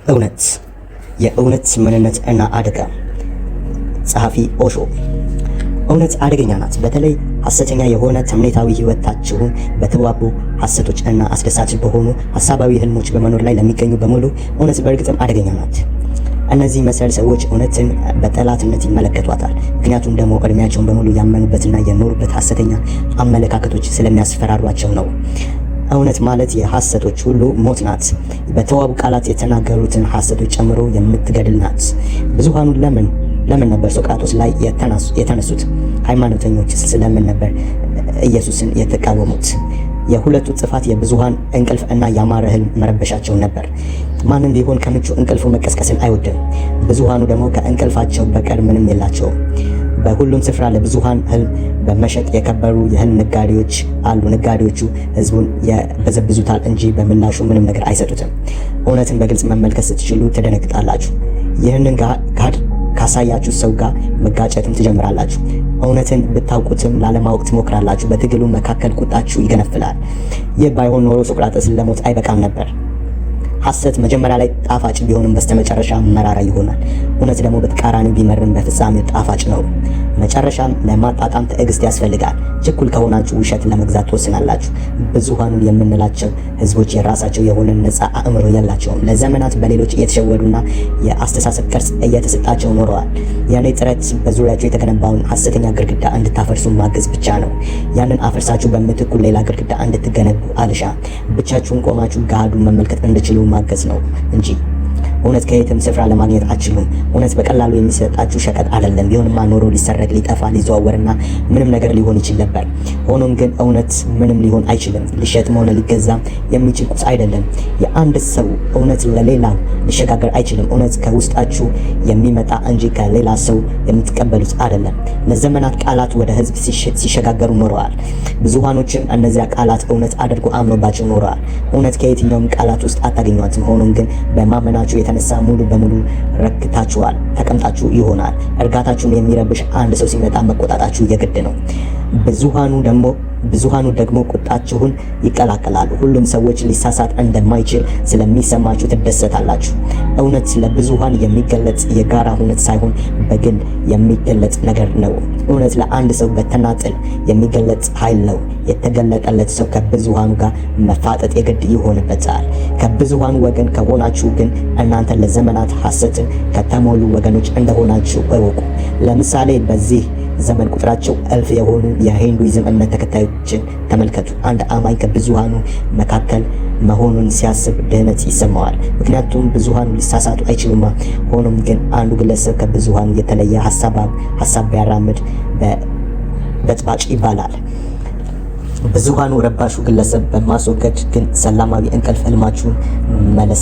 እውነት፣ የእውነት ምንነት እና አደጋ። ጸሐፊ ኦሾ። እውነት አደገኛ ናት። በተለይ ሐሰተኛ የሆነ ተምኔታዊ ሕይወታችሁን በተዋቡ ሐሰቶች እና አስደሳች በሆኑ ሐሳባዊ ህልሞች በመኖር ላይ ለሚገኙ በሙሉ እውነት በእርግጥም አደገኛ ናት። እነዚህ መሰል ሰዎች እውነትን በጠላትነት ይመለከቷታል። ምክንያቱም ደግሞ እድሜያቸውን በሙሉ ያመኑበትና የኖሩበት ሐሰተኛ አመለካከቶች ስለሚያስፈራሯቸው ነው። እውነት ማለት የሐሰቶች ሁሉ ሞት ናት። በተዋቡ ቃላት የተናገሩትን ሐሰቶች ጨምሮ የምትገድል ናት። ብዙሃኑ ለምን ነበር ሶቅራጦስ ላይ የተነሱት? ሃይማኖተኞች ስለምን ነበር ኢየሱስን የተቃወሙት? የሁለቱ ጥፋት የብዙሃን እንቅልፍ እና ያማረ ህልም መረበሻቸው ነበር። ማንም ቢሆን ከምቹ እንቅልፉ መቀስቀስን አይወድም። ብዙሃኑ ደግሞ ከእንቅልፋቸው በቀር ምንም የላቸውም። በሁሉም ስፍራ ለብዙሃን ህልም በመሸጥ የከበሩ የህልም ነጋዴዎች አሉ። ነጋዴዎቹ ህዝቡን የበዘብዙታል እንጂ በምላሹ ምንም ነገር አይሰጡትም። እውነትን በግልጽ መመልከት ስትችሉ ትደነግጣላችሁ። ይህንን ገሃድ ካሳያችሁ ሰው ጋር መጋጨትም ትጀምራላችሁ። እውነትን ብታውቁትም ላለማወቅ ትሞክራላችሁ። በትግሉ መካከል ቁጣችሁ ይገነፍላል። ይህ ባይሆን ኖሮ ሶቅራጥስ ለሞት አይበቃም ነበር። ሐሰት መጀመሪያ ላይ ጣፋጭ ቢሆንም በስተመጨረሻ መራራ ይሆናል። እውነት ደግሞ በተቃራኒው ቢመርም በፍጻሜው ጣፋጭ ነው። መጨረሻም ለማጣጣም ትዕግስት ያስፈልጋል። ችኩል ከሆናችሁ ውሸት ለመግዛት ትወስናላችሁ። ብዙሃኑ የምንላቸው ህዝቦች የራሳቸው የሆነ ነፃ አእምሮ የላቸውም። ለዘመናት በሌሎች እየተሸወዱና የአስተሳሰብ ቅርጽ እየተሰጣቸው ኖረዋል። የእኔ ጥረት በዙሪያቸው የተገነባውን ሐሰተኛ ግድግዳ እንድታፈርሱ ማገዝ ብቻ ነው። ያንን አፈርሳችሁ በምትኩ ሌላ ግድግዳ እንድትገነቡ አልሻ። ብቻችሁን ቆማችሁ ገሃዱን መመልከት እንድችሉ ማገዝ ነው እንጂ። እውነት ከየትም ስፍራ ለማግኘት አትችሉም። እውነት በቀላሉ የሚሰጣችሁ ሸቀጥ አይደለም። ቢሆንማ ኖሮ ሊሰረቅ፣ ሊጠፋ፣ ሊዘዋወርና ምንም ነገር ሊሆን ይችል ነበር። ሆኖም ግን እውነት ምንም ሊሆን አይችልም። ሊሸጥም ሆነ ሊገዛ የሚችል ቁስ አይደለም። የአንድ ሰው እውነት ለሌላው ሊሸጋገር አይችልም። እውነት ከውስጣችሁ የሚመጣ እንጂ ከሌላ ሰው የምትቀበሉት አይደለም። ለዘመናት ቃላት ወደ ሕዝብ ሲሸጋገሩ ኖረዋል። ብዙሃኖችም እነዚያ ቃላት እውነት አድርጎ አምኖባቸው ኖረዋል። እውነት ከየትኛውም ቃላት ውስጥ አታገኟትም። ሆኖም ግን በማመናችሁ የተነሳ ሙሉ በሙሉ ረክታችኋል፣ ተቀምጣችሁ ይሆናል። እርጋታችሁን የሚረብሽ አንድ ሰው ሲመጣ መቆጣጣችሁ የግድ ነው። ብዙሃኑ ደግሞ ቁጣችሁን ይቀላቀላሉ። ሁሉም ሰዎች ሊሳሳት እንደማይችል ስለሚሰማችሁ ትደሰታላችሁ። እውነት ለብዙሃን የሚገለጽ የጋራ እውነት ሳይሆን በግል የሚገለጽ ነገር ነው። እውነት ለአንድ ሰው በተናጥል የሚገለጽ ኃይል ነው። የተገለጠለት ሰው ከብዙሃኑ ጋር መፋጠጥ የግድ ይሆንበታል። ከብዙሃኑ ወገን ከሆናችሁ ግን እናንተ ለዘመናት ሐሰትን ከተሞሉ ወገኖች እንደሆናችሁ እወቁ። ለምሳሌ በዚህ ዘመን ቁጥራቸው እልፍ የሆኑ የሂንዱይዝም እምነት ተከታዮችን ተመልከቱ። አንድ አማኝ ከብዙሃኑ መካከል መሆኑን ሲያስብ ድህነት ይሰማዋል። ምክንያቱም ብዙሃኑ ሊሳሳቱ አይችሉማ። ሆኖም ግን አንዱ ግለሰብ ከብዙሃኑ የተለየ ሀሳብ ቢያራምድ በጥባጭ ይባላል። ብዙሃኑ ረባሹ ግለሰብ በማስወገድ ግን ሰላማዊ እንቅልፍ ህልማችሁን መለስ